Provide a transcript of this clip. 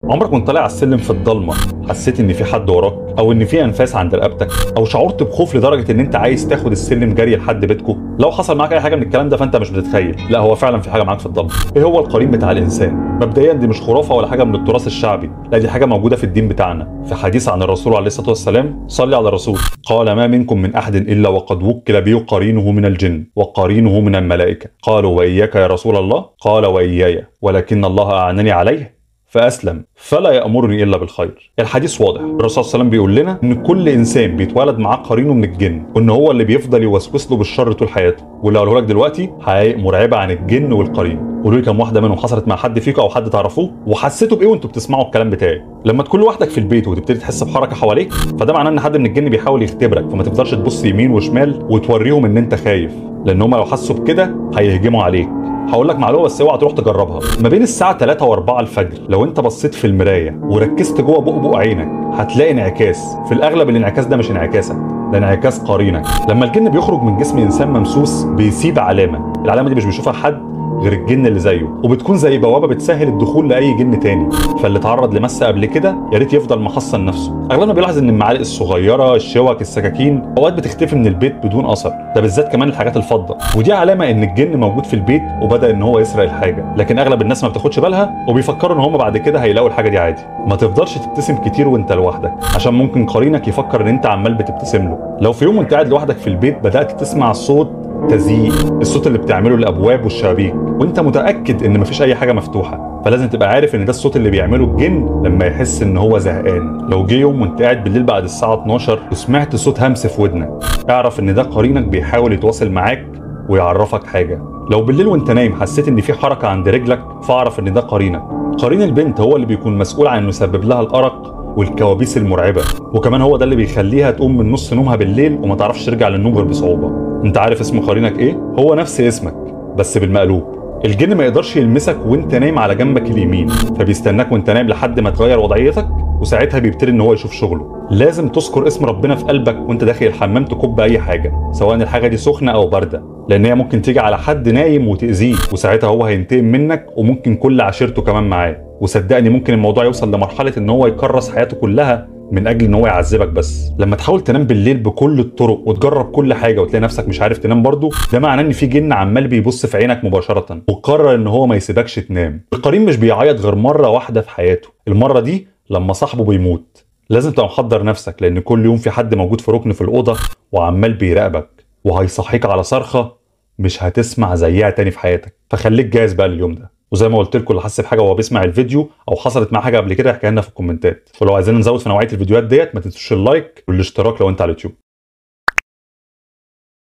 عمرك وانت طالع على السلم في الضلمة حسيت ان في حد وراك، او ان في انفاس عند رقبتك، او شعرت بخوف لدرجة ان انت عايز تاخد السلم جري لحد بيتكو؟ لو حصل معاك اي حاجة من الكلام ده فانت مش بتتخيل، لا هو فعلا في حاجة معاك في الضلمة. ايه هو القرين بتاع الانسان؟ مبدئيا دي مش خرافه ولا حاجة من التراث الشعبي، لا دي حاجة موجودة في الدين بتاعنا. في حديث عن الرسول عليه الصلاة والسلام، صلي على الرسول، قال: ما منكم من احد الا وقد وكل به قرينه من الجن وقرينه من الملائكة. قالوا: واياك يا رسول الله؟ قال: واياي، ولكن الله اعنني عليه فأسلم، فلا يأمرني إلا بالخير. الحديث واضح، الرسول صلى الله عليه وسلم بيقول لنا إن كل إنسان بيتولد معاه قرينه من الجن، وإن هو اللي بيفضل يوسوس له بالشر طول حياته. واللي هقوله لك دلوقتي حقائق مرعبة عن الجن والقرين. قولوا لي كم واحدة منهم حصلت مع حد فيكم أو حد تعرفوه، وحسيتوا بإيه وأنتوا بتسمعوا الكلام بتاعي؟ لما تكون لوحدك في البيت وتبتدي تحس بحركة حواليك، فده معناه إن حد من الجن بيحاول يختبرك، فما تفضلش تبص يمين وشمال وتوريهم إن أنت خايف، لأن هم لو حسوا بكده هيهجموا عليك. هقول لك معلومة بس اوعى تروح تجربها. ما بين الساعة 3 و4 الفجر لو انت بصيت في المراية وركزت جوه بؤبؤ عينك هتلاقي انعكاس. في الاغلب الانعكاس ده مش انعكاسك، ده انعكاس قرينك. لما الجن بيخرج من جسم انسان ممسوس بيسيب علامة، العلامة دي مش بيشوفها حد غير الجن اللي زيه، وبتكون زي بوابه بتسهل الدخول لاي جن تاني. فاللي اتعرض لمس قبل كده يا ريت يفضل محصن نفسه. اغلبنا بيلاحظ ان المعالق الصغيرة، الشوك، السكاكين اوقات بتختفي من البيت بدون اثر، ده بالذات كمان الحاجات الفضة، ودي علامة ان الجن موجود في البيت وبدا ان هو يسرق الحاجة. لكن اغلب الناس ما بتاخدش بالها وبيفكروا ان هم بعد كده هيلاقوا الحاجة دي عادي. ما تفضلش تبتسم كتير وانت لوحدك، عشان ممكن قرينك يفكر ان انت عمال بتبتسم له. لو في يوم وانت قاعد لوحدك في البيت بدات تسمع صوت تزييق، الصوت اللي بتعمله الابواب والشبابيك، وانت متاكد ان مفيش اي حاجة مفتوحة، فلازم تبقى عارف ان ده الصوت اللي بيعمله الجن لما يحس ان هو زهقان. لو جه يوم وانت قاعد بالليل بعد الساعة 12 وسمعت صوت همس في ودنك، اعرف ان ده قرينك بيحاول يتواصل معاك ويعرفك حاجة. لو بالليل وانت نايم حسيت ان في حركة عند رجلك، فاعرف ان ده قرينك. قرين البنت هو اللي بيكون مسؤول عن انه يسبب لها الارق والكوابيس المرعبة، وكمان هو ده اللي بيخليها تقوم من نص نومها بالليل وما تعرفش ترجع للنوم غير بصعوبة. انت عارف اسم قرينك ايه؟ هو نفس اسمك بس بالمقلوب. الجن ما يقدرش يلمسك وانت نايم على جنبك اليمين، فبيستناك وانت نايم لحد ما تغير وضعيتك، وساعتها بيبتدي ان هو يشوف شغله. لازم تذكر اسم ربنا في قلبك وانت داخل الحمام تكب اي حاجة، سواء الحاجة دي سخنة او باردة، لان هي ممكن تيجي على حد نايم وتاذيه، وساعتها هو هينتقم منك وممكن كل عشيرته كمان معاه. وصدقني ممكن الموضوع يوصل لمرحلة ان هو يكرس حياته كلها من اجل ان هو يعذبك. بس لما تحاول تنام بالليل بكل الطرق وتجرب كل حاجة وتلاقي نفسك مش عارف تنام برضه، ده معناه ان في جن عمال بيبص في عينك مباشرة وقرر ان هو ما يسيبكش تنام. القرين مش بيعيط غير مرة واحدة في حياته، المرة دي لما صاحبه بيموت. لازم تبقى محضر نفسك، لان كل يوم في حد موجود في ركن في الاوضة وعمال بيراقبك وهيصحيك على صرخة مش هتسمع زيها تاني في حياتك، فخليك جاهز بقى لليوم ده. وزي ما قلت لكم، اللي حس بحاجة وهو بيسمع الفيديو او حصلت معاه حاجة قبل كده احكيها لنا في الكومنتات. ولو عايزين نزود في نوعية الفيديوهات ديت ما تنسوش ال like والاشتراك لو انت على اليوتيوب.